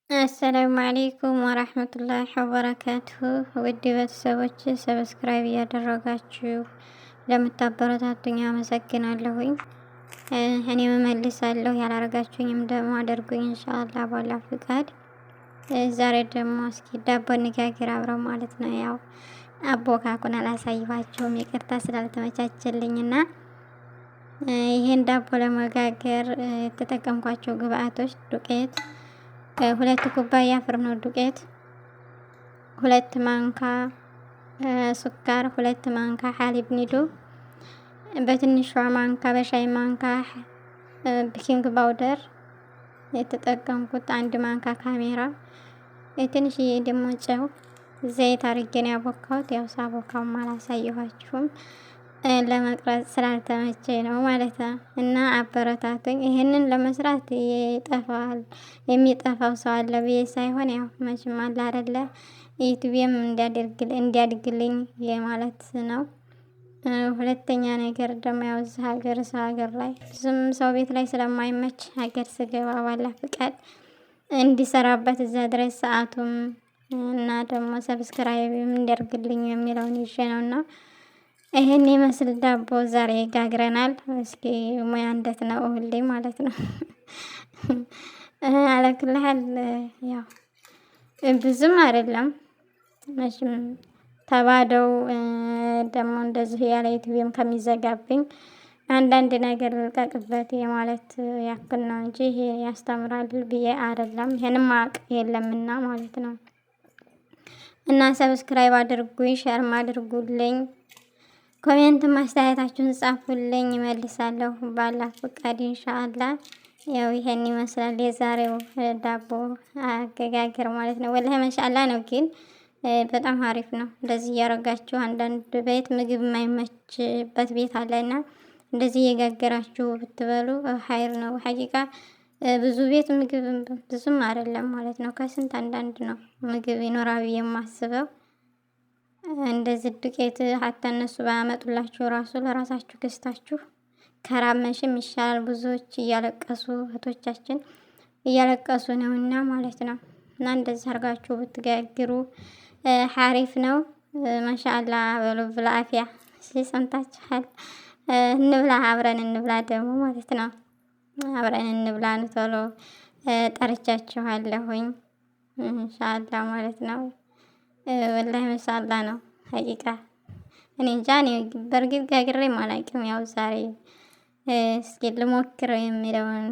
السلام عليكم ورحمة الله وبركاته። ውድ ቤተሰቦች subscribe እያደረጋችሁ ለምታበረታቱኝ አመሰግናለሁኝ። እኔም እመልሳለሁ፣ ያላረጋችሁኝም ደግሞ አድርጉኝ إن شاء الله በአላህ ፍቃድ። ዛሬ ደግሞ እስኪ ዳቦ እንጋግር አብረው ማለት ነው። ያው አቦካኩን አላሳይኋቸውም ይቅርታ ስላልተመቻቸልኝና ይሄን ዳቦ ለመጋገር የተጠቀምኳቸው ግብአቶች ዱቄት 2 ኩባያ ፍርኖ ዱቄት፣ 2 ማንካ ስኳር፣ 2 ማንካ حليب ኒዶ፣ በትንሿ ማንካ በሻይ ማንካ baking powder የተጠቀምኩት፣ 1 ማንካ ካሜራ፣ ትንሽዬ ደግሞ ጨው፣ ዘይት አድርጌ ነው ያቦካሁት። ያው ሳቦካውም አላሳየኋችሁም ለመቅረጽ ስላልተመቸኝ ነው ማለት ነው። እና አበረታቱኝ። ይሄንን ለመስራት ይጠፋል የሚጠፋው ሰው አለ ብዬ ሳይሆን ያው መቼም አለ አይደለ ዩቲዩብም እንዲያድግልኝ የማለት ነው። ሁለተኛ ነገር ደግሞ ያው እዚህ ሀገር ሰው ሀገር ላይ ብዙም ሰው ቤት ላይ ስለማይመች ሀገር ስገባ በአላህ ፍቃድ እንዲሰራበት እዛ ድረስ ሰዓቱም እና ደግሞ subscribe እንዲያደርግልኝ የሚለውን ይዤ ነው እና ይሄን የመስል ዳቦ ዛሬ ጋግረናል። እስኪ ሙያ እንዴት ነው ሁሌ ማለት ነው። አለክልሃል ያው ብዙም አይደለም መቼም ተባደው ደግሞ እንደዚህ ያለ ዩቲዩብም ከሚዘጋብኝ አንዳንድ ነገር ልቀቅበት የማለት ያክል ነው እንጂ ይሄ ያስተምራል ብዬ አይደለም። ይሄንም አቅ የለምና ማለት ነው። እና subscribe አድርጉኝ፣ share ም አድርጉልኝ። comment አስተያየታችሁን ጻፉልኝ፣ እመልሳለሁ በአላህ ፍቃድ إن شاء الله። ያው ይሄን ይመስላል የዛሬው ዳቦ አገጋገር ማለት ነው። والله ما شاء الله ነው፣ ግን በጣም አሪፍ ነው። እንደዚህ እያረጋችሁ አንዳንድ ቤት ምግብ የማይመችበት ቤት አለና እንደዚህ እየጋገራችሁ ብትበሉ ሀይር ነው። حقيقة ብዙ ቤት ምግብ ብዙም አይደለም ማለት ነው። ከስንት አንዳንድ ነው ምግብ ይኖራል የማስበው። እንደዚህ ዱቄት حتى እነሱ ባያመጡላችሁ ራሱ ለራሳችሁ ገዝታችሁ ከራመሽም ይሻላል። ብዙዎች እያለቀሱ እህቶቻችን እያለቀሱ ነውና ማለት ነው። እና እንደዚህ አድርጋችሁ ብትጋግሩ ሐሪፍ ነው። ما شاء الله በሉ بالعافية። ሰምታችኋል። እንብላ፣ አብረን እንብላ ደግሞ ማለት ነው። አብረን እንብላ ነው። ቶሎ ጠርቻችኋለሁኝ إن شاء الله ማለት ነው። والله ما شاء الله ነው حقيقة። እኔ እንጃ እኔ በእርግጥ ጋግሬ አላውቅም። ያው ዛሬ እስኪ ልሞክረው የሚለውን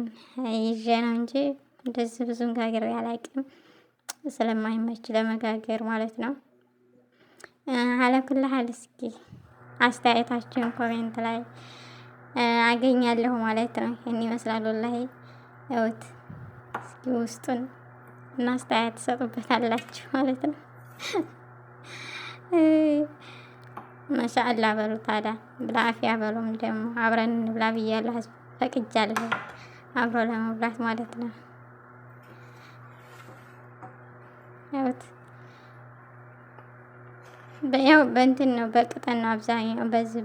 ይዤ ነው እንጂ እንደዚህ ብዙም ጋግሬ አላውቅም፣ ስለማይመች ለመጋገር ማለት ነው። على كل حال እስኪ አስተያየታችሁን comment ላይ አገኛለሁ ማለት ነው። ይህን ይመስላል والله። እውት እስኪ ውስጡን እና አስተያየት ትሰጡበታላችሁ ማለት ነው። ما شاء الله በሉ ታዲያ بالعافية በሉም ደግሞ አብረን እንብላ ብያለሁ፣ ፈቅጃለሁ አብሮ ለመብላት ማለት ነው። ያውት ያው በእንትን ነው በቅጠል ነው አብዛኛው በዚህ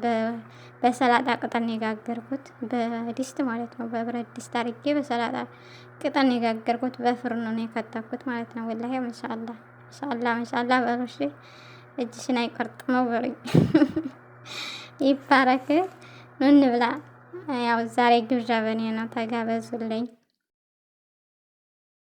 በሰላጣ ቅጠል ነው የጋገርኩት፣ በድስት ማለት ነው። በብረት ድስት አድርጌ በሰላጣ ቅጠል ነው የጋገርኩት። በፍርኑ ነው የከተፍኩት ማለት ነው። والله ما شاء الله ما شاء الله ما شاء الله በሉ እሺ። እጅሽን አይቆርጥመው በሉኝ። ይባረክ። ኑ እንብላ። ያው ዛሬ ግብዣ በእኔ ነው፣ ተጋበዙልኝ።